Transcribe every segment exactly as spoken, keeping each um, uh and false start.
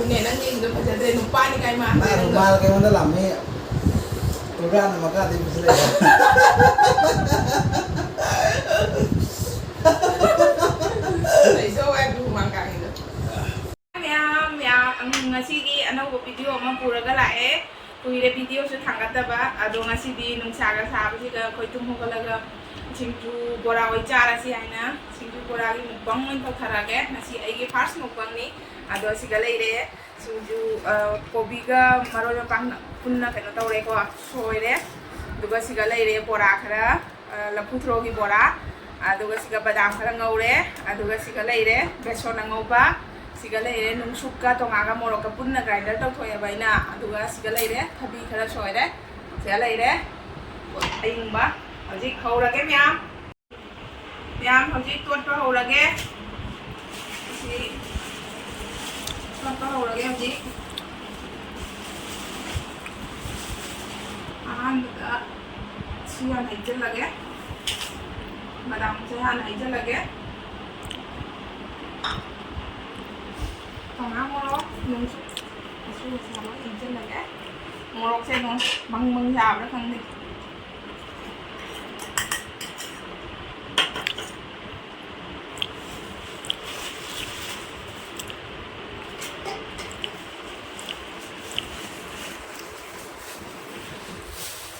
ꯅꯦ, ꯅꯪ ꯌꯦꯡꯕꯗꯣ ꯐꯖꯗ꯭ꯔꯦ, ꯅꯨꯄꯥꯅꯤ ꯀꯥꯏ ꯃꯥꯟꯗ꯭ꯔꯦ ꯅꯪꯗꯣ꯫ ꯃꯥꯜ ꯀꯩꯉꯣꯟꯗ ꯂꯥꯝꯃꯤ꯫ ꯄ꯭ꯔꯣꯒ꯭ꯔꯥꯝꯅ ꯃꯈꯥꯗꯤ ꯄꯨꯁꯤꯜꯂꯛꯑꯦ꯫ ꯂꯩꯖꯧ ꯍꯥꯏꯕꯗꯨ ꯍꯨꯃꯥꯡ ꯀꯥꯡꯉꯤꯗꯣ꯫ ꯃꯌꯥꯝ, ꯃꯌꯥꯝ, ꯎꯝ, ꯉꯁꯤꯒꯤ ꯑꯅꯧꯕ ꯚꯤꯗꯤꯑꯣ ꯑꯃ ꯄꯨꯔꯒ ꯂꯥꯛꯑꯦ꯫ ꯀꯨꯏꯔꯦ ꯚꯤꯗꯤꯑꯣꯁꯨ ꯊꯥꯡꯒꯠꯇꯕ꯫ ꯑꯗꯣ ꯉꯁꯤꯗꯤ ꯅꯨꯡꯁꯥꯒ ꯁꯥꯕꯁꯤꯗ ꯑꯩꯈꯣꯏ ꯇꯨꯝ ꯍꯧꯒꯠꯂꯒ ꯁꯤꯡꯖꯨ ꯕꯣꯔꯥ ꯑꯣꯏ ꯆꯥꯔꯁꯤ ꯍꯥꯏꯅ ꯁꯤꯡꯖꯨ ꯕꯣꯔꯥꯒꯤ ꯃꯨꯛꯕꯥꯡ ꯑꯣꯏꯅ ꯇꯧꯊꯔꯛꯑꯒꯦ꯫ ꯉꯁꯤ ꯑꯩꯒꯤ ꯐꯥꯔꯁ ꯃꯨꯛꯕꯥꯡꯅꯤ꯫ ꯑꯗꯣ ꯁꯤꯒ ꯂꯩꯔꯦ ꯁꯤꯡꯖꯨ, ꯑ, ꯀꯣꯕꯤꯒ ꯃꯔꯣꯏ ꯃꯄꯥꯡ ꯄꯨꯟꯅ ꯀꯩꯅꯣ ꯇꯧꯔꯦꯀꯣ, ꯁꯣꯏꯔꯦ꯫ ꯑꯗꯨꯒ ꯁꯤꯒ ꯂꯩꯔꯦ ꯕꯣꯔꯥ ꯈꯔ, ꯑ, ꯂꯐꯨ ꯊꯔꯣꯒꯤ ꯕꯣꯔꯥ, ꯑꯗꯨꯒ ꯁꯤꯒ ꯕꯗꯥꯝ ꯈꯔ ꯉꯧꯔꯦ, ꯑꯗꯨꯒ ꯁꯤꯒ ꯂꯩꯔꯦ ꯕꯦꯁꯣꯟ ꯑꯉꯧꯕ, ꯁꯤꯒ ꯂꯩꯔꯦ ꯅꯨꯡꯁꯨꯛꯀ ꯇꯣꯉꯥꯒ ꯃꯣꯔꯣꯛꯀ ꯄꯨꯟꯅ ꯒ꯭ꯔꯥꯏꯟꯗꯔ ꯇꯧꯊꯣꯛꯑꯦꯕ ꯑꯩꯅ, ꯑꯗꯨꯒ ꯁꯤꯒ ꯂꯩꯔꯦ ꯊꯕꯤ ꯈꯔ ꯁꯣꯏꯔꯦ, ꯁꯤꯒ ꯂꯩꯔꯦ ꯑꯌꯤꯡꯕ꯫ ꯍꯧꯖꯤꯛ ꯍꯧꯔꯒꯦ ꯃꯌꯥꯝ꯫ ꯃꯌꯥꯝ ꯍꯧꯖꯤꯛ ꯇꯣꯠꯄ ꯍꯧꯔꯒꯦ꯫ ꯁꯤ ꯇꯣꯠꯄ ꯍꯧꯔꯒꯦ ꯍꯧꯖꯤꯛ꯫ ꯑꯍꯥꯟꯕꯗ ꯁꯤ ꯍꯥꯟꯅ ꯍꯩꯖꯤꯜꯂꯒꯦ꯫ ꯕꯗꯥꯝꯁꯦ ꯍꯥꯟꯅ ꯍꯩꯖꯤꯜꯂꯒꯦ꯫ ꯆꯉꯥꯡ ꯃꯣꯔꯣꯛ ꯅꯨꯡꯁꯨ ꯑꯁꯨ ꯑꯁꯥꯕ ꯍꯩꯖꯤꯜꯂꯒꯦ꯫ ꯃꯣꯔꯣꯛꯁꯦ ꯑꯗꯨꯝ ꯕꯪ ꯕꯪ ꯁꯥꯕ꯭ꯔꯥ ꯈꯪꯗꯦ꯫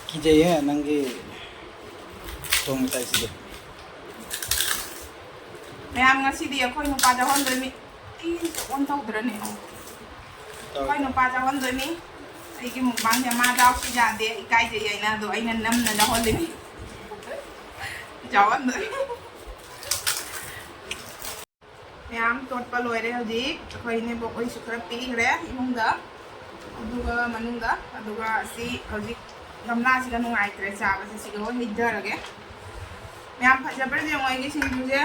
ꯀꯤꯖꯩꯍꯦ ꯅꯪꯒꯤ ꯊꯣꯡ ꯃꯇꯥꯏꯁꯤꯗꯤ꯫ ꯃꯌꯥꯝ, ꯉꯁꯤꯗꯤ ꯑꯩꯈꯣꯏ ꯅꯨꯄꯥ ꯌꯥꯎꯍꯟꯗꯣꯏꯅꯤ꯫ ꯑꯩ ꯑꯣꯟ ꯇꯧꯗ꯭ꯔꯅꯦ? ꯑꯩꯈꯣꯏ ꯅꯨꯄꯥ ꯌꯥꯎꯍꯟꯗꯣꯏꯅꯤ꯫ ꯑꯩꯒꯤ ꯃꯨꯛꯕꯥꯡꯁꯦ ꯃꯥ ꯌꯥꯎꯁꯤ ꯌꯥꯗꯦ, ꯏꯀꯥꯏꯖꯩ ꯍꯥꯏꯅ, ꯑꯗꯣ ꯑꯩꯅ ꯅꯝꯅ ꯌꯥꯎꯍꯜꯂꯤꯅꯤ꯫ ꯌꯥꯎꯍꯟꯗꯣꯏꯅꯤ꯫ ꯃꯌꯥꯝ ꯇꯣꯠꯄ ꯂꯣꯏꯔꯦ ꯍꯧꯖꯤꯛ꯫ ꯑꯩꯈꯣꯏ ꯏꯅꯦꯝꯕꯣꯛ ꯍꯣꯏꯁꯨ ꯈꯔ ꯄꯤꯈ꯭ꯔꯦ ꯏꯃꯨꯡꯗ, ꯑꯗꯨꯒ ꯃꯅꯨꯡꯗ, ꯑꯗꯨꯒ ꯑꯁꯤ ꯍꯧꯖꯤꯛ ꯒꯝꯂꯥꯁꯤꯒ ꯅꯨꯡꯉꯥꯏꯇ꯭ꯔꯦ ꯆꯥꯕꯁꯦ, ꯁꯤꯒ ꯂꯣꯏ ꯍꯩꯊꯔꯒꯦ꯫ ꯃꯌꯥꯝ ꯐꯖꯕ꯭ꯔꯥ ꯌꯦꯡꯉꯣ ꯑꯩꯒꯤ ꯁꯤꯡꯖꯨꯁꯦ꯫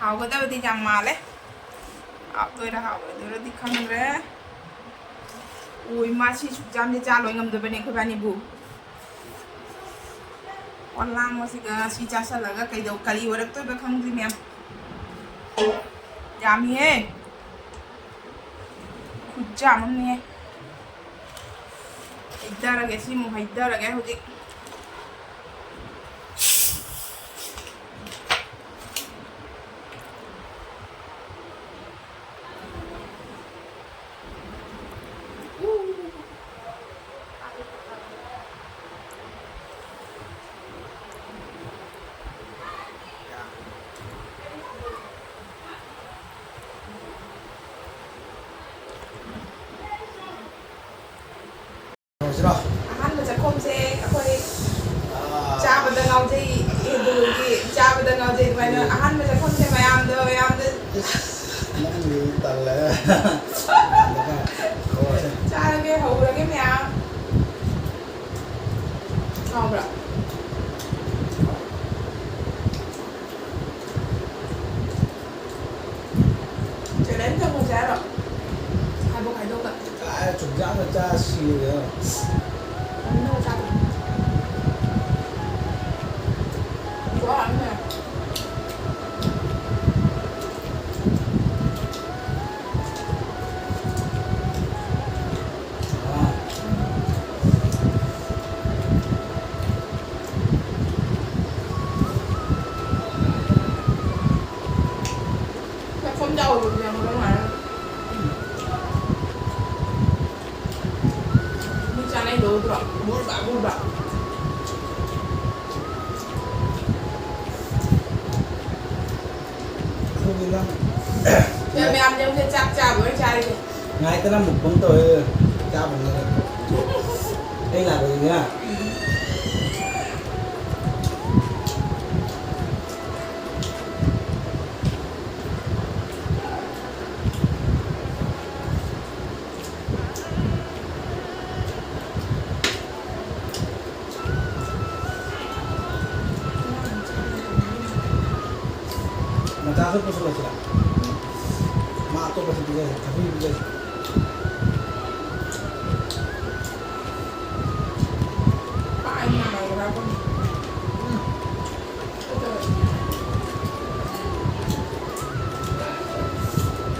ꯍꯥꯎꯒꯗꯕꯗꯤ ꯌꯥꯝ ꯃꯥꯜꯂꯦ꯫ ꯍꯥꯎꯗꯣꯏꯔꯥ ꯍꯥꯎꯔꯣꯏꯗꯣꯏꯔꯗꯤ ꯈꯪꯗ꯭ꯔꯦ꯫ ꯎ, ꯏꯃꯥ, ꯁꯤ ꯁꯨꯛ ꯌꯥꯝꯗꯤ ꯆꯥ ꯂꯣꯏ ꯉꯝꯗꯕꯅꯦ ꯑꯩꯈꯣꯏꯕꯥꯅꯤꯕꯨ꯫ ꯑꯣ, ꯂꯥꯡꯕꯁꯤꯒ ꯁꯤ ꯆꯥꯁꯜꯂꯒ ꯀꯩꯗꯧ-, ꯀꯔꯤ ꯑꯣꯏꯔꯛꯇꯣꯏꯕ ꯈꯪꯗ꯭ꯔꯤ ꯃꯌꯥꯝ꯫ ꯌꯥꯝꯃꯤꯍꯦ꯫ ꯈꯨꯠꯆꯥꯝ ꯑꯃꯅꯤꯍꯦ꯫ ꯍꯩꯊꯔꯒꯦ, ꯁꯤꯃꯨꯛ ꯍꯩꯊꯔꯒꯦ ꯍꯧꯖꯤꯛ꯫ ꯍꯧꯁꯤꯔꯣ? ꯑꯍꯥꯟꯕ ꯆꯥꯛꯈꯣꯝꯁꯦ ꯑꯩꯈꯣꯏ ꯑꯥ꯫ ꯆꯥꯕꯗ ꯉꯥꯎꯖꯩ, ꯑꯗꯨꯒꯤ ꯆꯥꯕꯗ ꯉꯥꯎꯖꯩ ꯑꯗꯨꯃꯥꯏꯅ ꯎꯝ꯫ ꯑꯍꯥꯟꯕ ꯆꯥꯛꯈꯣꯝꯁꯦ ꯃꯌꯥꯝꯗ, ꯃꯌꯥꯝꯗ ꯏꯁ, ꯅꯪꯗꯤ ꯇꯜꯂꯦ꯫ ꯃꯌꯥꯝꯗꯒ ꯀꯧꯔꯁꯦ꯫ ꯆꯥꯔꯒꯦ, ꯍꯧꯔꯒꯦ ꯃꯌꯥꯝ꯫ ꯍꯥꯎꯕ꯭ꯔꯥ? Challenge ꯇꯧꯔꯁꯦ ꯍꯥꯏꯔꯣ? ꯈꯥꯏꯗꯣꯛ ꯈꯥꯏꯗꯣꯛꯑꯒ꯫ ꯀꯥꯏ ꯆꯨꯝꯖꯥꯛꯅ ꯆꯥ ꯁꯤꯔꯦ꯫ ꯅꯪꯅ ꯆꯥꯗꯣ꯫ ꯋꯥꯔꯅꯤ꯫ ꯑꯥ꯫ ꯆꯥꯛꯈꯨꯝ ꯆꯥꯎꯕꯗꯨꯗꯤ ꯌꯥꯝ ꯃꯔꯥꯡ ꯀꯥꯏꯅ꯫ ꯃꯤ ꯆꯥꯅꯩꯗꯣ ꯎꯗ꯭ꯔꯣ? ꯕꯨꯔꯕꯥ, ꯕꯨꯔꯕꯥ꯫ ꯑꯗꯨꯗꯤ ꯅꯪ ꯁꯤꯗ ꯃꯌꯥꯝ ꯌꯦꯡꯉꯨꯁꯦ, ꯆꯥꯛ ꯆꯥꯕ ꯂꯣꯏ ꯆꯥꯔꯤꯁꯦ꯫ ꯉꯥꯏꯇꯅ ꯃꯨꯛꯕꯥꯡ ꯇꯧꯋꯦ, ꯆꯥꯕ ꯉꯝꯗꯦ꯫ ꯑꯩ ꯂꯥꯛꯄꯗꯤꯅꯦ꯫ ꯃꯆꯥꯁꯨ ꯄꯨꯁꯤꯜꯂꯁꯤꯔꯥ? ꯃꯥ ꯑꯇꯣꯞꯄꯁꯨ ꯄꯤꯖꯁꯦ, ꯊꯕꯤ ꯄꯤꯖꯁꯦ꯫ ꯄꯥꯏ ꯅꯥꯔꯕ꯭ꯔꯥ ꯈꯪꯗꯦ꯫ ꯎꯝ꯫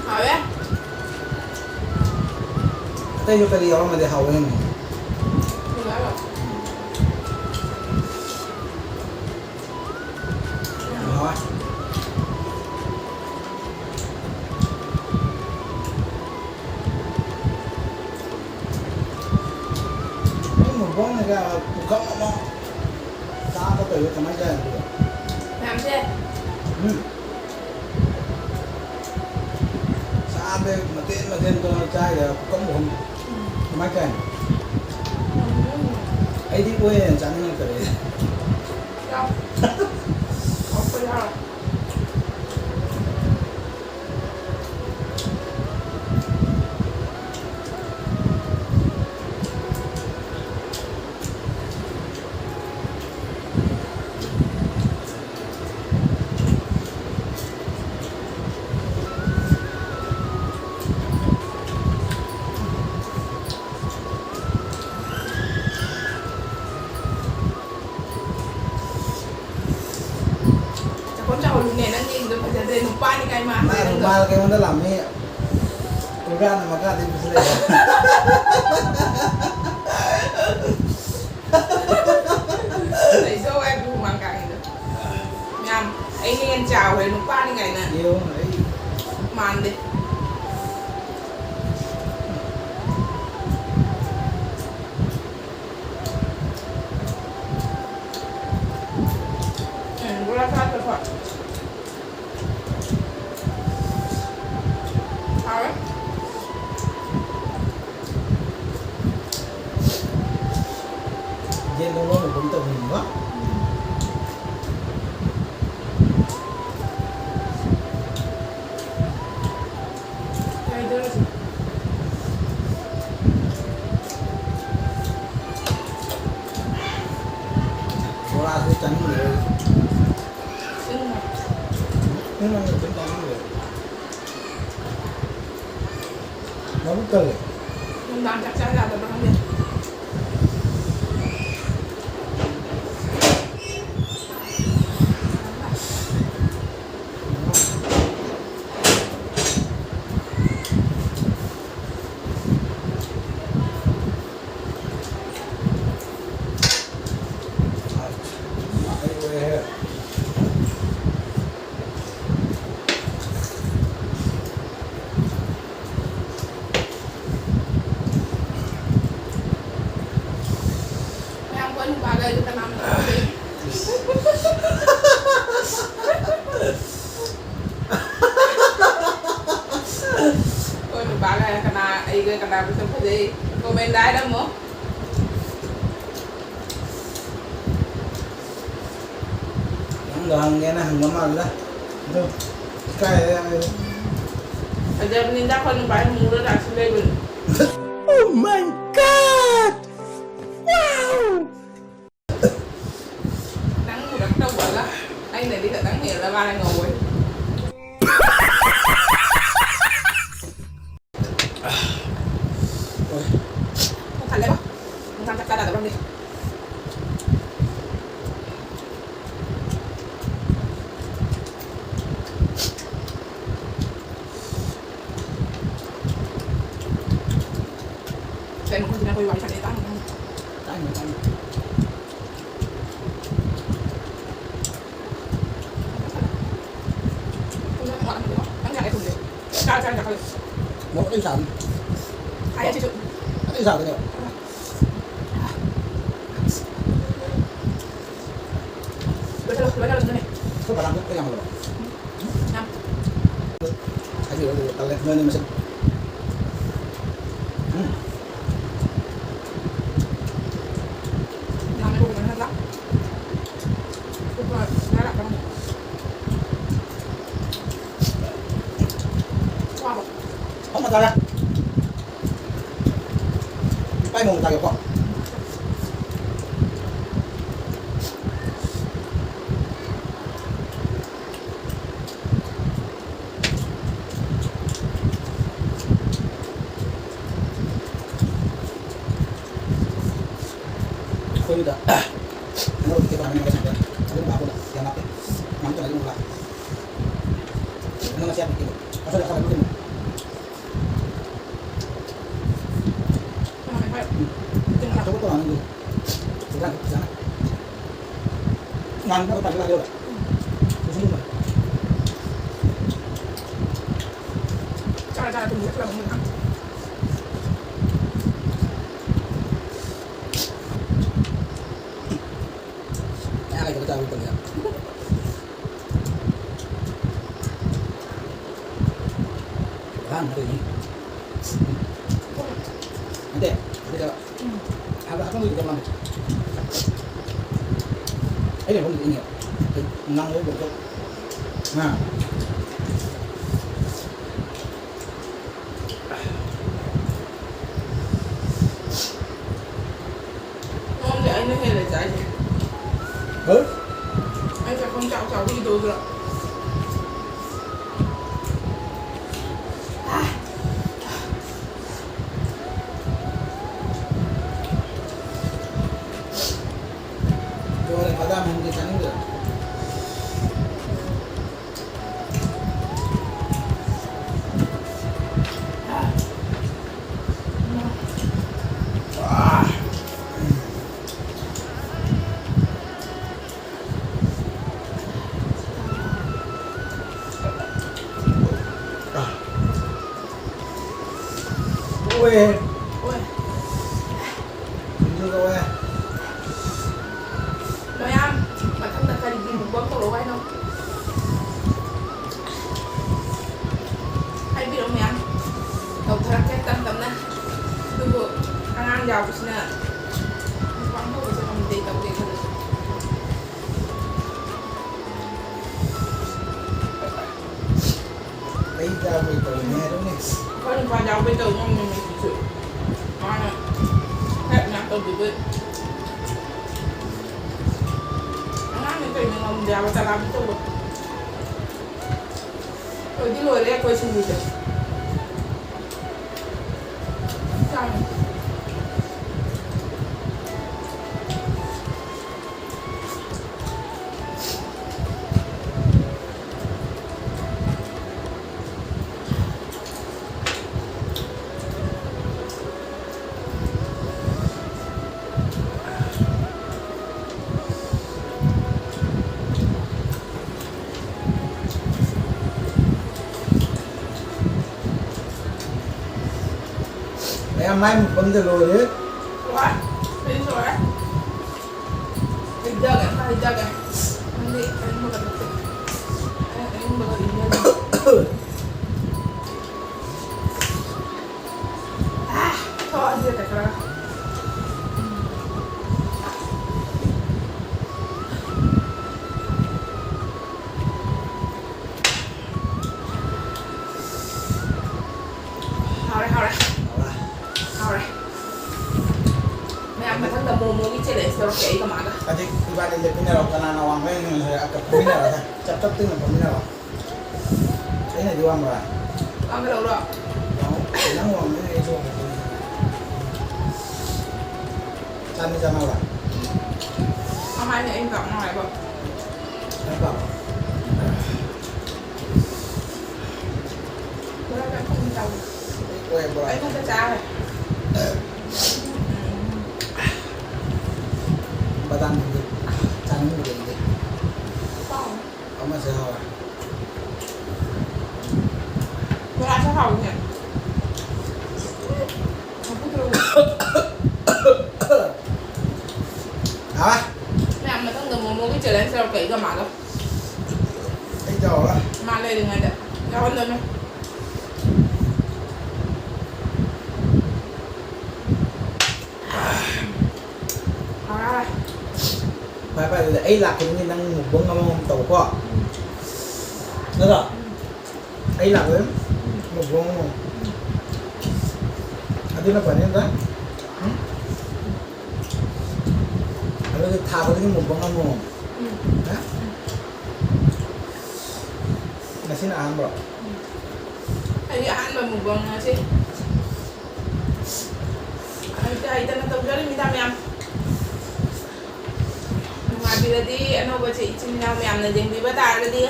ꯍꯥꯎꯋꯦ꯫ ꯑꯇꯩꯁꯨ ꯀꯔꯤ ꯌꯥꯎꯔꯝꯃꯗꯤ ꯍꯥꯎꯕ ꯍꯦꯟꯕꯅꯤ꯫ ꯍꯥꯎꯋꯦ꯫ ꯃꯤ ꯃꯨꯛꯕꯥꯡꯅ ꯀꯌꯥ ꯄꯨꯈꯝ ꯑꯃ ꯆꯥꯕ ꯇꯧꯔꯤꯗꯣ ꯀꯃꯥꯏꯅ ꯆꯥꯏꯅꯣ ꯑꯗꯨꯒ? ꯃꯌꯥꯝꯁꯦ꯫ ꯎꯝ꯫ ꯆꯥꯕ ꯃꯊꯦꯜ ꯃꯊꯦꯜ ꯇꯧꯔ ꯆꯥꯏꯗ ꯄꯨꯈꯝ ꯑꯍꯨꯝ꯫ ꯎꯝ꯫ ꯀꯃꯥꯏꯅ ꯆꯥꯏꯅꯣ? ꯎꯝ꯫ ꯑꯩꯗꯤ ꯑꯣꯏ ꯍꯦꯟꯅ ꯆꯥꯅꯤꯡꯉꯛꯇꯔꯦ꯫ ꯌꯥꯎ꯫ ꯍꯥꯎꯄ ꯌꯥꯎꯔꯣꯏ꯫ ꯆꯥꯛꯈꯨꯝ ꯆꯥꯎꯍꯜꯂꯨꯅꯦ, ꯅꯪ ꯌꯦꯡꯕꯗ ꯐꯖꯗ꯭ꯔꯦ, ꯅꯨꯄꯥꯅꯤ ꯀꯥꯏ ꯃꯥꯟꯗ꯭ꯔꯦ ꯃꯥ ꯅꯪꯗꯣ꯫ ꯔꯨꯃꯥꯜ ꯀꯩꯅꯣꯗ ꯂꯥꯝꯃꯤ꯫ ꯄ꯭ꯔꯣꯒ꯭ꯔꯥꯝꯅ ꯃꯈꯥꯗꯤ ꯄꯨꯁꯤꯜꯂꯛꯑꯦ꯫ ꯂꯩꯗꯧ ꯍꯥꯏꯕꯨ ꯍꯨꯃꯥꯡ ꯀꯥꯡꯉꯤꯗꯣ꯫ ꯃꯌꯥꯝ, ꯑꯩꯅ ꯍꯦꯟꯅ ꯆꯥꯎꯈ꯭ꯔꯦ, ꯅꯨꯄꯥꯅꯤ ꯀꯥꯏꯅ꯫ ꯌꯦꯡꯉꯨ, ꯑꯩ ꯃꯥꯟꯗꯦ꯫ ꯎꯝ, ꯕꯣꯔꯥ ꯆꯥꯗ꯭ꯔꯁꯨ꯫ ꯍꯥꯎꯋꯦ꯫ ꯌꯦꯟ ꯊꯣꯡꯕ ꯑꯃꯨꯛ ꯀꯨꯝ ꯇꯧꯅꯤꯡꯕ꯫ ꯎꯝ꯫ ꯀꯩꯗꯧꯔꯁꯤ? ꯕꯣꯔꯥꯁꯨ ꯆꯥꯅꯤꯡꯗ꯭ꯔꯦ꯫ ꯎꯝ꯫ ꯎꯝ, ꯑꯗꯨꯝ ꯆꯥꯅꯤꯡꯗ꯭ꯔꯦ꯫ ꯃꯕꯨꯛ ꯊꯜꯂꯦ꯫ ꯅꯨꯡꯗꯥꯡ ꯆꯥꯛ ꯆꯥ ꯌꯥꯗꯕ꯭ꯔꯥ ꯈꯪꯗꯦ꯫ ꯀꯅꯥ, ꯑꯩꯒ ꯀꯅꯥꯕꯨ ꯁꯛ ꯐꯖꯩ? Comment ꯗ ꯍꯥꯏꯔꯝꯃꯣ꯫ ꯅꯪꯗꯣ ꯍꯪꯒꯦꯅ ꯍꯪꯕ ꯃꯥꯜꯂꯤꯗ꯫ ꯑꯗꯨ ꯏꯀꯥꯏꯔꯦ ꯌꯥꯔꯦ꯫ ꯐꯖꯕꯅꯤꯗ ꯑꯩꯈꯣꯏ ꯅꯨꯄꯥ ꯃꯨꯔ ꯔꯥꯁꯤ ꯂꯩꯕꯅꯤ꯫ Oh my God! Wow! ꯅꯪ ꯃꯨꯔꯞ ꯇꯧꯕꯒ ꯑꯩꯅꯗꯤ ꯈꯇꯪ ꯍꯦꯜꯂ ꯃꯥꯅ ꯉꯧꯕꯅꯤ꯫ ꯄꯨꯛ ꯊꯜꯂꯦꯕꯣ꯫ ꯅꯨꯡꯁꯥ ꯆꯥꯛ ꯆꯥꯗꯕ꯭ꯔ ꯈꯪꯗꯦ꯫ ꯀꯩꯅꯣ ꯈꯪꯗꯦ, ꯑꯩꯈꯣꯏ ꯋꯥꯔꯤ ꯁꯥꯟꯅꯩ ꯇꯥꯡ ꯇꯥꯡ꯫ ꯇꯥꯡꯅꯤ, ꯇꯥꯡꯅꯤ꯫ ꯅꯪ ꯌꯥꯔꯦ ꯊꯨꯝꯁꯦ꯫ ꯆꯥꯔ ꯆꯥꯔ ꯆꯥꯈꯠꯂꯦ꯫ ꯃꯣꯔꯣꯛ ꯑꯇꯩ ꯁꯥꯕꯅꯤ꯫ ꯍꯥꯏ, ꯑꯁꯤꯁꯨ꯫ ꯑꯇꯩ ꯁꯥꯕꯅꯦꯕ꯫ ꯂꯣꯏꯁꯜꯂꯣ, ꯂꯣꯏꯁꯜꯂꯣ, ꯂꯣꯏꯁꯜꯂꯣ꯫ ꯑꯩꯈꯣꯏ ꯕꯂꯥꯝꯗꯣ ꯀꯌꯥꯝ ꯍꯜꯂꯕ? ꯌꯥꯝ꯫ ꯍꯥꯏꯕꯤꯔꯣ, ꯑꯗꯨꯗꯤ ꯇꯜꯂꯦ, ꯅꯣꯏ ꯑꯅꯤ ꯃꯁꯦꯟ꯫ ꯎꯝ꯫ ꯌꯥꯝꯅ ꯍꯧꯕꯅ ꯅꯠꯇ꯭ꯔꯥ? ꯀꯨꯀꯔ ꯃꯌꯥ ꯂꯥꯛꯄ꯭ꯔꯥ ꯈꯪꯗꯦ꯫ ꯋꯥꯕ꯫ ꯐꯝꯃ ꯆꯥꯔꯦ꯫ ꯏꯄꯥꯏ ꯃꯑꯣꯡ ꯆꯥꯒꯦꯀꯣ꯫ ꯑꯩꯈꯣꯏꯗ ꯃꯔꯨꯞ ꯀꯩꯀꯩ ꯄꯥꯝꯃꯤ ꯀꯩꯁꯥꯝꯗ ꯑꯗꯨꯝ ꯂꯥꯛꯄꯗ ꯌꯥꯝ ꯂꯥꯞꯇꯦ꯫ ꯌꯥꯝ ꯇꯧꯔꯗꯤ ꯑꯃꯨꯛ ꯂꯥꯛ꯫ ꯅꯪ ꯉꯁꯤ ꯌꯥꯝ ꯄꯤꯛꯑꯦ꯫ ꯑꯁꯣꯏ ꯑꯁꯣꯏ ꯑꯗꯨꯝ ꯎꯝ꯫ ꯎꯝ꯫ ꯑꯆꯧꯕ ꯇꯧꯔꯛꯑꯅꯤ ꯑꯗꯨꯗꯤ꯫ ꯐꯖꯅ, ꯐꯖꯅ꯫ ꯉꯥꯟꯕ ꯃꯇꯝꯗ ꯂꯥꯛꯑꯦꯕ꯫ ꯆꯥꯔ ꯆꯥꯔ ꯇꯨꯝꯕ ꯆꯠꯂꯕ ꯃꯣꯏ ꯑꯉꯥꯡ꯫ ꯃꯌꯥ ꯂꯩꯇꯕ ꯆꯥꯕ ꯃꯇꯝꯗ꯫ ꯑꯍꯥꯟꯕ ꯇꯧꯔꯤꯅꯤ꯫ ꯅꯠꯇꯦ, ꯑꯗꯨꯒ ꯍꯥꯏꯕ ꯍꯥꯏꯐꯝꯒꯤꯗꯨꯗ ꯃꯥꯅ ꯑꯩꯅ ꯍꯥꯏꯐꯝꯗꯨꯗ ꯏꯅꯦ꯫ ꯉꯥꯡꯕ ꯍꯧꯕꯗꯣ꯫ ꯑꯥ꯫ ꯅꯉꯣꯟꯗ ꯑꯩꯅ ꯍꯦꯜꯂꯦ ꯆꯥꯏꯁꯦ꯫ ꯍꯣꯏ꯫ ꯑꯩ ꯆꯥꯛꯈꯨꯝ ꯆꯥꯎ ꯆꯥꯎ ꯍꯨꯏꯗꯧꯗ꯭ꯔꯣ? ꯂꯣꯏꯔꯦ, ꯕꯗꯥꯝ ꯍꯟꯒꯦ ꯆꯥꯅꯤꯡꯗ꯭ꯔꯦ꯫ ꯑꯣꯏ꯫ ꯑꯣꯏ꯫ ꯁꯤꯡꯖꯨ ꯀꯧꯋꯦ꯫ ꯃꯌꯥꯝ, ꯃꯊꯪꯗ ꯀꯔꯤꯒꯤ mukbang ꯇꯧꯔꯛꯑꯣ ꯍꯥꯏꯅꯣ? ꯍꯥꯏꯕꯤꯔꯛꯑꯣ ꯃꯌꯥꯝ꯫ ꯇꯧꯊꯔꯛꯀꯦ ꯇꯝ ꯇꯝꯅ꯫ ꯑꯗꯨꯕꯨ ꯑꯉꯥꯡ ꯌꯥꯎꯕꯁꯤꯅ mukbang ꯇꯧꯕꯁꯦ ꯉꯝꯗꯦ, ꯇꯧꯒꯦ ꯈꯜꯂꯁꯨ꯫ ꯑꯩ ꯌꯥꯎꯕꯩ ꯇꯧꯔꯤꯅꯦ ꯍꯥꯏꯔꯝꯅꯦ꯫ ꯑꯩꯈꯣꯏ ꯅꯨꯄꯥ ꯌꯥꯎꯕꯩ ꯇꯧ ꯉꯝꯃꯤꯅꯦ ꯁꯤꯁꯨ꯫ ꯃꯥꯅ help ꯃꯌꯥꯝ ꯇꯧꯕꯤꯕꯩ꯫ ꯑꯉꯥꯡꯅ ꯀꯩꯅꯣ ꯉꯝꯗꯦ ꯍꯥꯏꯕ ꯆꯂꯥꯕꯤ ꯇꯧꯕ꯫ ꯂꯣꯏꯗꯤ ꯂꯣꯏꯔꯦ ꯑꯩꯈꯣꯏ ꯁꯤꯡꯖꯨꯁꯦ꯫ ꯆꯥꯔꯣ꯫ ꯃꯌꯥꯝ ꯃꯥꯏ ꯃꯨꯛꯕꯪꯗ ꯂꯣꯏꯔꯦ꯫ ꯂꯣꯏꯔꯦ꯫ ꯑꯩ ꯂꯣꯏꯔꯦ꯫ ꯍꯩꯖꯒꯦ, ꯑꯝꯇ ꯍꯩꯖꯒꯦ꯫ ꯅꯪꯗꯤ ꯑꯔꯤꯡꯕꯒ ꯅꯠꯇꯦ꯫ ꯑꯩ ꯑꯔꯤꯡꯕꯒ ꯏꯟꯖꯒꯦ꯫ ꯇꯧꯔꯛꯀꯦ ꯑꯩꯒ ꯃꯥꯒ꯫ ꯍꯧꯖꯤꯛ ꯏꯕꯥꯅꯤ ꯂꯦꯞꯃꯤꯟꯅꯔꯣ, ꯀꯅꯥꯅ ꯋꯥꯡꯕ ꯍꯦꯟꯒꯦ ꯌꯦꯡꯁꯦ꯫ ꯑꯗꯨꯒ ꯐꯝꯃꯤꯟꯅꯔꯣ, ꯆꯞ ꯆꯞ ꯇꯤꯡꯅ ꯐꯝꯃꯤꯟꯅꯔꯣ꯫ ꯑꯩꯅꯗꯤ ꯋꯥꯡꯕ꯭ꯔꯥ? ꯋꯥꯡꯕ ꯂꯧꯔꯣ꯫ ꯋꯥꯡ-, ꯅꯪ ꯋꯥꯡꯕꯅꯤꯅ ꯑꯩꯁꯨ ꯋꯥꯡꯕꯅꯤ꯫ ꯆꯥꯅꯤ ꯆꯥꯅꯕ? ꯃꯃꯥꯏꯅ ꯑꯩꯅ ꯄꯥꯝꯕ ꯍꯥꯏꯕ꯫ ꯅꯪ ꯄꯥꯝꯕ? ꯕꯣꯔꯥ ꯀꯌꯥꯝ ꯊꯣꯡꯉꯤ ꯆꯥꯎ꯫ ꯍꯣꯏ, ꯕꯣꯔꯥ꯫ ꯑꯩ ꯈꯛꯇ ꯆꯥꯔꯦ꯫ ꯕꯗꯥꯝꯗꯨꯗꯤ ꯆꯥꯅꯤꯡꯗꯦ ꯑꯩꯗꯤ꯫ ꯆꯥꯎ꯫ ꯑꯃꯁꯦ ꯍꯥꯎꯔꯦ꯫ ꯕꯣꯔꯥꯁꯨ ꯍꯥꯎꯋꯤꯅꯦ꯫ ꯃꯀꯨ ꯇꯧꯔꯒ꯫ ꯍꯥ? ꯃꯌꯥꯝ ꯃꯊꯪꯗ ꯃꯣꯃꯣꯒꯤ challenge ꯇꯧꯔꯛꯀꯦ ꯑꯩꯒ ꯃꯥꯒ꯫ ꯑꯩ ꯇꯧꯔꯔꯣꯏ꯫ ꯃꯥ ꯂꯩꯔꯤꯉꯩꯗ ꯌꯥꯎꯍꯟꯗꯣꯏꯅꯦ꯫ ꯍꯥꯎꯔꯦ꯫ ꯐꯔꯦ, ꯐꯔꯦ, ꯑꯗꯨꯗꯤ ꯑꯩ ꯂꯥꯛꯈꯤꯕꯅꯤ ꯅꯪ mukbang ꯑꯃꯃꯝ ꯇꯧꯀꯣ꯫ ꯅꯠꯇ꯭ꯔꯣ? ꯑꯩ ꯂꯥꯛꯄꯗ mukbang ꯑꯃꯃꯝ꯫ ꯑꯗꯨꯅ ꯐꯅꯤ ꯅꯠꯇ꯭ꯔꯥ? ꯎꯝ? ꯑꯗꯨꯗꯤ ꯊꯥ ꯈꯨꯗꯤꯡꯒꯤ mukbang ꯑꯃꯃꯝ꯫ ꯎꯝ꯫ ꯍꯥ? ꯉꯁꯤꯅ ꯑꯍꯥꯟꯕ꯭ꯔꯣ? ꯑꯩꯒꯤ ꯑꯍꯥꯟꯕ mukbang ꯉꯁꯤ꯫ ꯍꯩꯇ ꯍꯩꯇꯅ ꯇꯧꯖꯔꯤꯃꯤꯗ ꯃꯌꯥꯝ꯫ ꯅꯨꯡꯉꯥꯏꯕꯤꯔꯗꯤ ꯑꯅꯧꯕ ꯏꯆꯤꯟ ꯏꯅꯥꯎ ꯃꯌꯥꯝꯅ ꯌꯦꯡꯕꯤꯕ ꯇꯥꯔꯒꯗꯤ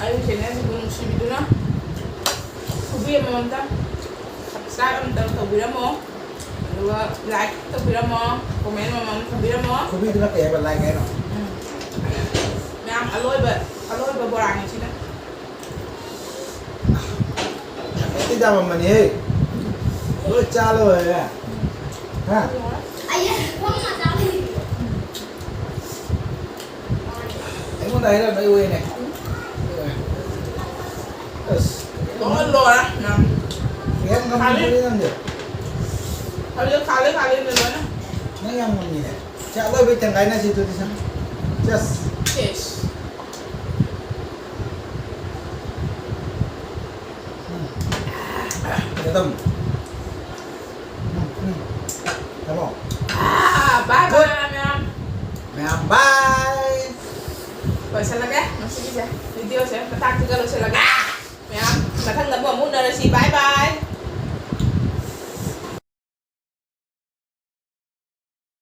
ꯑꯩꯒꯤ channelꯁꯤꯕꯨ ꯅꯨꯡꯁꯤꯕꯤꯗꯨꯅ ꯈꯨꯕꯤ ꯑꯃꯃꯝꯇꯪ subscribe ꯑꯃꯇꯪ ꯇꯧꯕꯤꯔꯝꯃꯣ꯫ ꯑꯗꯨꯒ like ꯇꯧꯕꯤꯔꯝꯃꯣ, comment ꯑꯃꯃꯝ ꯊꯝꯕꯤꯔꯝꯃꯣ꯫ ꯈꯨꯕꯤꯗꯨꯅ ꯀꯩ ꯍꯥꯏꯕ? Like ꯍꯥꯏꯔꯣ? ꯎꯝ꯫ ꯃꯌꯥꯝ ꯑꯂꯣꯏꯕ, ꯑꯂꯣꯏꯕ ꯕꯣꯔꯥꯅꯤ ꯁꯤꯅ꯫ ꯌꯥꯝ ꯌꯥꯝꯃꯝꯕꯅꯤꯍꯦ꯫ ꯂꯣꯏ ꯆꯥ ꯂꯣꯏꯔꯦ꯫ ꯍꯥ? ꯑꯩꯉꯣꯟꯗ ꯍꯥꯏꯔꯛꯑꯅꯨ, ꯑꯩ ꯑꯣꯏꯅꯦ꯫ ꯑꯁ꯫ ꯂꯣꯏ ꯂꯣꯏꯔꯦ, ꯃꯌꯥꯝ꯫ ꯌꯥꯝ ꯉꯝꯃꯤ ꯈꯥꯂꯤ꯫ ꯅꯪꯗꯤ꯫ ꯍꯧꯖꯤꯛ ꯈꯥꯂꯤ ꯈꯥꯂꯤꯅꯦ ꯂꯣꯏꯅ꯫ ꯅꯪ ꯌꯥꯝ ꯉꯝꯃꯤꯅꯦ꯫ ꯁꯦ, ꯑꯂꯣꯏꯕꯩ ꯇꯪꯈꯥꯏꯅꯁꯤ ꯑꯗꯨꯗꯤ ꯁꯦ꯫ Just꯫ Yes꯫ ꯎꯝ꯫ ꯑꯗꯨꯝ꯫ ꯎꯝ, ꯎꯝ꯫ ꯇꯥꯃꯣ꯫ ꯑꯥ, bye bye꯫ Bye. ꯂꯣꯏꯁꯤꯜꯂꯒꯦ ꯉꯁꯤꯒꯤꯁꯦ, ꯚꯤꯗꯤꯑꯣꯁꯦ ꯃꯇꯥꯡꯁꯤꯒ ꯂꯣꯏꯁꯤꯜꯂꯒꯦ꯫ ꯃꯌꯥꯝ ꯃꯊꯪꯗ ꯑꯃꯨꯛ ꯑꯃꯨꯛ ꯎꯅꯔꯁꯤ꯫ Bye bye.